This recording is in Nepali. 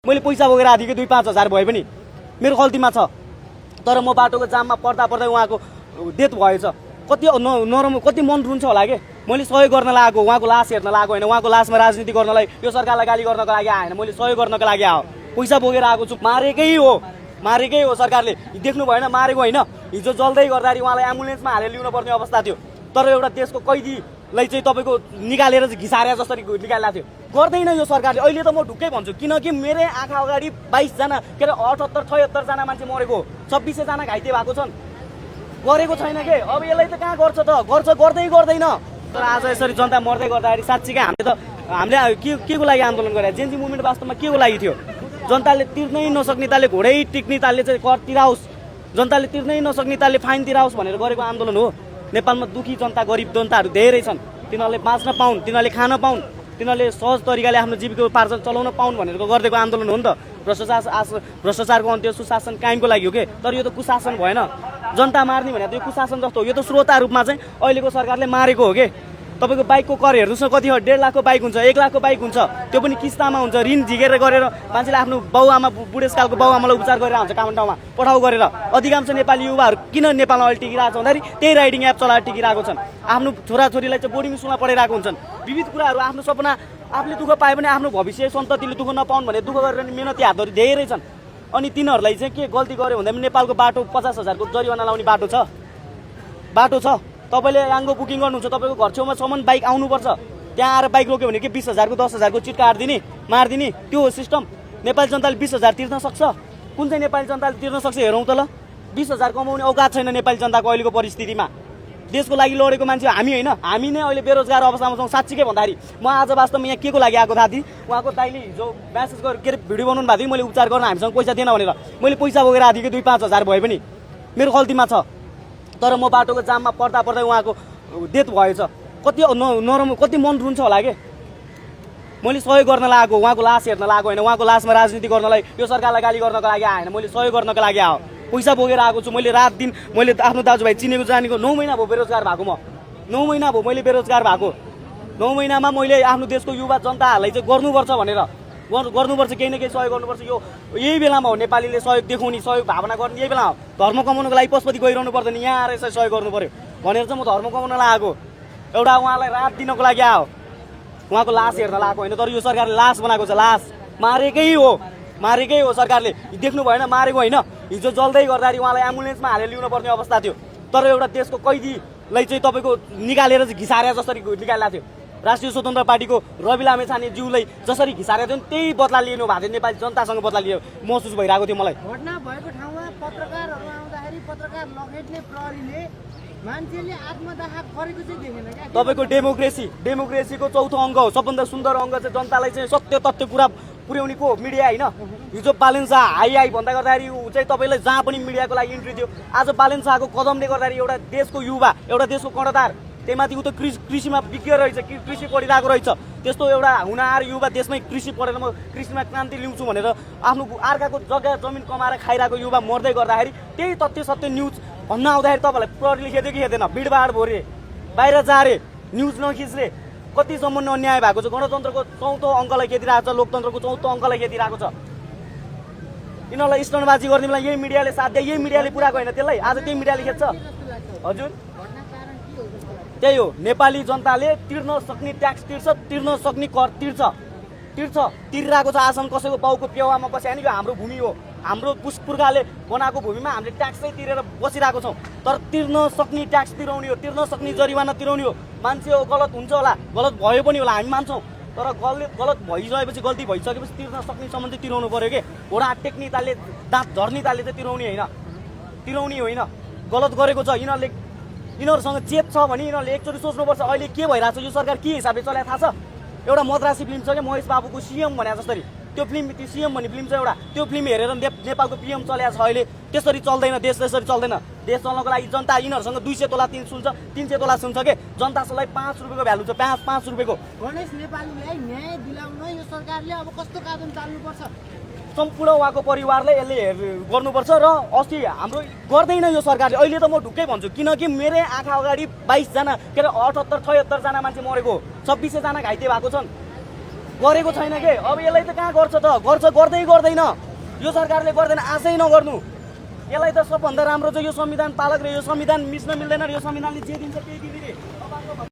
मैले पैसा बोकेर आदिके 2-5 हजार भए पनि मेरो गल्तीमा छ। तर म बाटोको जाममा पर्दा पर्दै उहाँको डेथ भएछ। कति नरम कति मन रुन्छ होला के। मैले सहयोग गर्न लागेको, उहाँको लास हेर्न लागेको होइन, उहाँको लासमा राजनीति गर्नलाई यो सरकारलाई गाली गर्नको लागि आएन, मैले सहयोग गर्नको लागि आयो। पैसा बोकेर आएको छु। मारेकै हो सरकारले। देख्नु भएन मारेको होइन। हिजो जल्दै गर्दाखेरि उहाँलाई एम्बुलेन्समा हालेर ल्याउनु पर्ने अवस्था थियो। तर एउटा देशको कैदीलाई चाहिँ तपाईको निकालेर घिसारे जसरी निकालेको थियो। गर्दैन यो सरकारले। अहिले त म ढुक्कै भन्छु, किनकि मेरै आँखा अगाडि 22 जना के अरे 78-76 जना मान्छे मरेको, 2600 जना घाइते भएको छन्। गरेको छैन के। अब यसलाई त कहाँ गर्छ त, गर्दैन। तर आज यसरी जनता मर्दै गर्दाखेरि साँच्चीकै हामीले के को लागि आन्दोलन गरे? जेन्जी मुभमेन्ट वास्तवमा के को लागि थियो? जनताले तिर्नै नसक्ने ताले घोडै टिक्ने ताले चाहिँ कर तिराओस्, जनताले तिर्नै नसक्ने ताले फाइन तिराओस् भनेर गरेको आन्दोलन हो। नेपालमा दुखी जनता, गरिब जनताहरू धेरै छन्। तिनीहरूले बाँच्न पाउन्, तिनीहरूले खान पाउन्, तिनीहरूले सहज तरिकाले आफ्नो जीविकोपार्जन चलाउन पाउन् भनेर गरेको आन्दोलन हो नि त। भ्रष्टाचारको अन्त्य सुशासन कायमको लागि हो के। तर यो त कुशासन भएन। जनता मार्ने भने त यो कुशासन जस्तो हो। यो त स्रोता रूपमा चाहिँ अहिलेको सरकारले मारेको हो के। तपाईको बाइकको कर हेर्नुस् न, कति हो? 1.5 लाखको बाइक हुन्छ, 1 लाखको बाइक हुन्छ, त्यो पनि किस्तामा हुन्छ। ऋण झिकेर गरेर मान्छेले आफ्नो बाउआमा, बुढेसकालको बाउआमालाई उपचार गरेर हुन्छ काठमाडौँमा पठाउ गरेर। अधिकांश नेपाली युवाहरू किन नेपालमा अहिले टिकिरहेको छ भन्दाखेरि त्यही राइडिङ एप चलाएर टिकिरहेको छन्। आफ्नो छोराछोरीलाई चाहिँ बोर्डिङ स्कुलमा पढाइरहेको हुन्छन्। विविध कुराहरू, आफ्नो सपना आफूले दुःख पाए पनि आफ्नो भविष्य सन्ततिले दुःख नपाउन् भने दुःख गरेर मेहनती हातहरू धेरै छन्। अनि तिनीहरूलाई चाहिँ के गल्ती गर्यो भन्दा पनि नेपालको बाटो 50,000 को जरिवाना लाउने बाटो छ। तपाईले याङ्गो बुकिङ गर्नुहुन्छ, तपाईको घर छेउमा बाइक आउनुपर्छ। त्यहाँ आएर बाइक रोक्यो भने के 20,000 को 10,000 को चिट काटिदिने, मारिदिने, त्यो हो सिस्टम। नेपाली जनताले 20,000 तिर्न सक्छ? कुन चाहिँ नेपाली जनताले तिर्न सक्छ हेरौँ त ल। 20,000 कमाउने औकात छैन नेपाली जनताको अहिलेको परिस्थितिमा। देशको लागि लडेको मान्छे हामी होइन। हामी नै अहिले बेरोजगार अवस्थामा छौँ। साँच्चीकै भन्दाखेरि म आज वास्तवमा यहाँ के को लागि आएको थाहा थिएँ? उहाँको दाइले हिजो म्यासेज गरेर के अरे भिडियो बनाउनु भएको थियो, मैले उपचार गर्न हामीसँग पैसा थिएन भनेर। मैले पैसा बोकेर आदिके 2-5 हजार भए पनि मेरो गल्तीमा छ। तर म बाटोको जाममा पर्दा पर्दै उहाँको डेथ भएछ। कति नरम कति मन रुन्छ होला के। मैले सहयोग गर्न लागेको, उहाँको लास हेर्न लागेको होइन, उहाँको लासमा राजनीति गर्नलाई यो सरकारलाई गाली गर्नको लागि आएन, मैले सहयोग गर्नको लागि आयो। पैसा बोकेर आएको छु। मैले रात दिन मैले आफ्नो दाजुभाइ चिनेको जानेको 9 महिना भयो बेरोजगार भएको। म 9 महिना भयो मैले बेरोजगार भएको। 9 महिनामा मैले आफ्नो देशको युवा जनताहरूलाई चाहिँ गर्नुपर्छ भनेर गर्नुपर्छ, केही न केही सहयोग गर्नुपर्छ। यही बेलामा हो नेपालीले सहयोग देखाउने, सहयोग भावना गर्ने यही बेला हो। धर्म कमाउनको लागि पशुपति गइरहनु पर्दैन, यहाँ आएर यसरी सहयोग गर्नु पर्यो भनेर चाहिँ म धर्म कमाउन लागेको। एउटा उहाँलाई रात दिनको लागि आयो, उहाँको लास हेर्न लागेको होइन। तर यो सरकारले लास बनाएको छ। लास मारेकै हो सरकारले। देख्नु भएन मारेको होइन। हिजो जल्दै गर्दाखेरि उहाँलाई एम्बुलेन्समा हालेर ल्याउनु पर्ने अवस्था थियो। तर एउटा देशको कैदीलाई चाहिँ तपाईँको निकालेर घिसारे जसरी निकालेको थियो। राष्ट्रिय स्वतन्त्र पार्टीको रवि लामेछाने ज्यूलाई जसरी घिसारेको थियो त्यही बदला लिनु भएको थियो। नेपाली जनतासँग बदला लियो महसुस भइरहेको थियो मलाई। घटना भएको ठाउँमा पत्रकारहरू आउँदाखेरि पत्रकार लगेटले प्रहरीले मान्छेले आत्मदाह गरेको चाहिँ देखेन क्या। तपाईँको डेमोक्रेसीको चौथो अङ्ग हो। सबभन्दा सुन्दर अङ्ग चाहिँ जनतालाई चाहिँ सत्य तथ्य कुरा पुर्याउने को मिडिया होइन। हिजो बालेन्सा हाई भन्दा गर्दाखेरि ऊ चाहिँ तपाईँलाई जहाँ पनि मिडियाको लागि इन्ट्री थियो। आज बालेन्साको कदमले गर्दाखेरि एउटा देशको युवा, एउटा देशको कर्णधार, त्यहीमाथि ऊ त कृषिमा विज्ञ रहेछ, कृषि पढिरहेको रहेछ। त्यस्तो एउटा हुनहार युवा देशमै कृषि पढेर म कृषिमा क्रान्ति ल्याउँछु भनेर आफ्नो अर्काको जग्गा जमिन कमाएर खाइरहेको युवा मर्दै गर्दाखेरि त्यही तथ्य सत्य न्युज भन्न आउँदाखेरि तपाईँलाई प्रहरीले खेद्यो कि खेदेन? भिडभाड भोरे बाहिर जारे, न्युज नखिच्रे। कतिसम्म अन्याय भएको छ। गणतन्त्रको चौथो अङ्कलाई खेदिरहेको छ, लोकतन्त्रको चौथो अङ्कलाई खेदिरहेको छ। यिनीहरूलाई स्टनबाजी गर्ने बेला यही मिडियाले साथ दिए, यही मिडियाले पुऱ्याएको होइन त्यसलाई। आज त्यही मिडियाले खेद्छ। हजुर त्यही हो। नेपाली जनताले तिर्न सक्ने ट्याक्स तिर्छ, तिर्न सक्ने कर तिरिरहेको छ। आसन कसैको बाउको पेवामा बस्यो भने यो हाम्रो भूमि हो। हाम्रो पुर्खाले बनाएको भूमिमा हामीले ट्याक्सै तिरेर बसिरहेको छौँ। तर तिर्न सक्ने ट्याक्स तिराउने हो, तिर्न सक्ने जरिवाना तिराउने हो। मान्छे हो, गलत हुन्छ होला, गलत भयो पनि होला, हामी मान्छौँ। तर गलत भइसकेपछि, गल्ती भइसकेपछि तिर्न सक्ने सम्म चाहिँ तिराउनु पर्यो कि। घोडा टेक्ने तालले, दाँत झर्ने तालले चाहिँ तिराउने होइन। गलत गरेको छ। यिनीहरूसँग चेत छ भने यिनीहरूले एकचोटि सोच्नुपर्छ अहिले के भइरहेको छ, यो सरकार के हिसाबले चलाएको थाहा छ? एउटा मद्रासी फिल्म छ क्या, महेश बाबुको सिएम भने जसरी, त्यो सिएम भन्ने फिल्म छ एउटा। त्यो फिल्म हेरेर नेपालको पिएम चलाएको छ अहिले। त्यसरी चल्दैन देश, त्यसरी चल्दैन देश। चल्नको लागि जनता यिनीहरूसँग 200 तोला 300 तोला सुन्छ के। जनतालाई 5 रुपियाँको भ्यालु छ, 5 रुपियाँको। गणेश नेपालीलाई न्याय दिलाउन यो सरकारले अब कस्तो कदम चाल्नुपर्छ? सम्पूर्ण उहाँको परिवारले यसले गर्नुपर्छ। र अस्ति हाम्रो गर्दैन यो सरकारले। अहिले त म ढुक्कै भन्छु, किनकि मेरै आँखा अगाडि 22 जना के अरे 78-76 जना मान्छे मरेको, 2600 जना घाइते भएको छन्। गरेको छैन के। अब यसलाई त कहाँ गर्छ त, गर्दै गर्दैन। यो सरकारले गर्दैन, आशै नगर्नु। यसलाई त सबभन्दा राम्रो चाहिँ यो संविधान पालक र यो संविधान मिच्न मिल्दैन र यो संविधानले जे दिन्छ त्यही दिने रे।